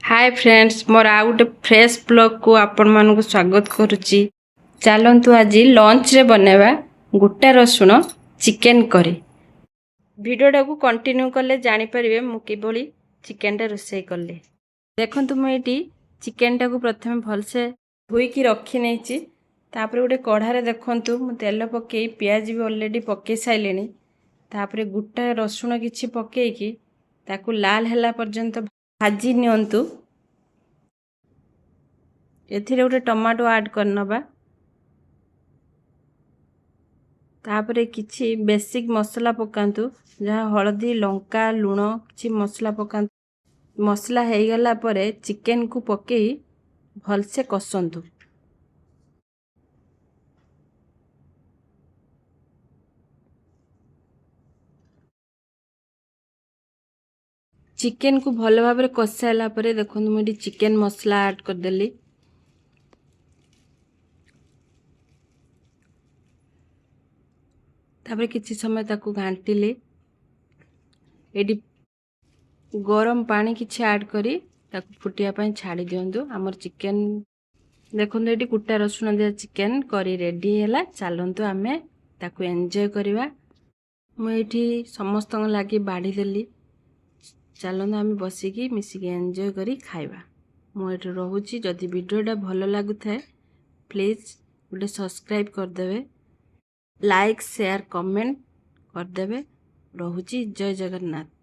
ହାଏ friends, ମୋର ଆଉ ଗୋଟେ ଫ୍ରେଶ୍ ବ୍ଲଗ୍କୁ ଆପଣମାନଙ୍କୁ ସ୍ୱାଗତ କରୁଛି। ଚାଲନ୍ତୁ ଆଜି ଲଞ୍ଚରେ ବନେଇବା ଗୋଟା ରସୁଣ ଚିକେନ୍ କରି। ଭିଡ଼ିଓଟାକୁ କଣ୍ଟିନ୍ୟୁ କଲେ ଜାଣିପାରିବେ ମୁଁ କିଭଳି ଚିକେନଟା ରୋଷେଇ କଲି। ଦେଖନ୍ତୁ, ମୁଁ ଏଇଠି ଚିକେନଟାକୁ ପ୍ରଥମେ ଭଲସେ ଧୋଇକି ରଖି ନେଇଛି। ତାପରେ ଗୋଟେ କଢ଼ାରେ ଦେଖନ୍ତୁ, ମୁଁ ତେଲ ପକାଇ ପିଆଜ ବି ଅଲରେଡ଼ି ପକାଇ ସାରିଲିଣି। ତାପରେ ଗୋଟା ରସୁଣ କିଛି ପକାଇକି ତାକୁ ଲାଲ ହେଲା ପର୍ଯ୍ୟନ୍ତ ଭାଜି ନିଅନ୍ତୁ। ଏଥିରେ ଗୋଟେ ଟମାଟୋ ଆଡ଼୍ କରିନେବା। ତାପରେ କିଛି ବେସିକ୍ ମସଲା ପକାନ୍ତୁ, ଯାହା ହଳଦୀ, ଲଙ୍କା, ଲୁଣ, କିଛି ମସଲା ପକାନ୍ତୁ। ମସଲା ହେଇଗଲା ପରେ ଚିକେନକୁ ପକାଇ ଭଲସେ କଷନ୍ତୁ। ଚିକେନକୁ ଭଲ ଭାବରେ କଷାଇଲା ପରେ ଦେଖନ୍ତୁ, ମୁଁ ଏଠି ଚିକେନ ମସଲା ଆଡ଼୍ କରିଦେଲି। ତାପରେ କିଛି ସମୟ ତାକୁ ଘାଣ୍ଟିଲି। ଏଠି ଗରମ ପାଣି କିଛି ଆଡ଼୍ କରି ତାକୁ ଫୁଟିବା ପାଇଁ ଛାଡ଼ି ଦିଅନ୍ତୁ। ଆମର ଚିକେନ ଦେଖନ୍ତୁ, ଏଠି କୁଟା ରସୁଣ ଦିଆ ଚିକେନ କରି ରେଡ଼ି ହେଲା। ଚାଲନ୍ତୁ ଆମେ ତାକୁ ଏନ୍ଜୟ କରିବା। ମୁଁ ଏଇଠି ସମସ୍ତଙ୍କ ଲାଗି ବାଢ଼ିଦେଲି। ଚାଲନ୍ତୁ ଆମେ ବସିକି ମିଶିକି ଏନ୍ଜୟ କରି ଖାଇବା। ମୁଁ ଏଠି ରହୁଛି। ଯଦି ଭିଡ଼ିଓଟା ଭଲ ଲାଗୁଥାଏ, ପ୍ଲିଜ୍ ଗୋଟେ ସବସ୍କ୍ରାଇବ୍ କରିଦେବେ, ଲାଇକ୍, ସେୟାର, କମେଣ୍ଟ କରିଦେବେ। ରହୁଛି, ଜୟ ଜଗନ୍ନାଥ।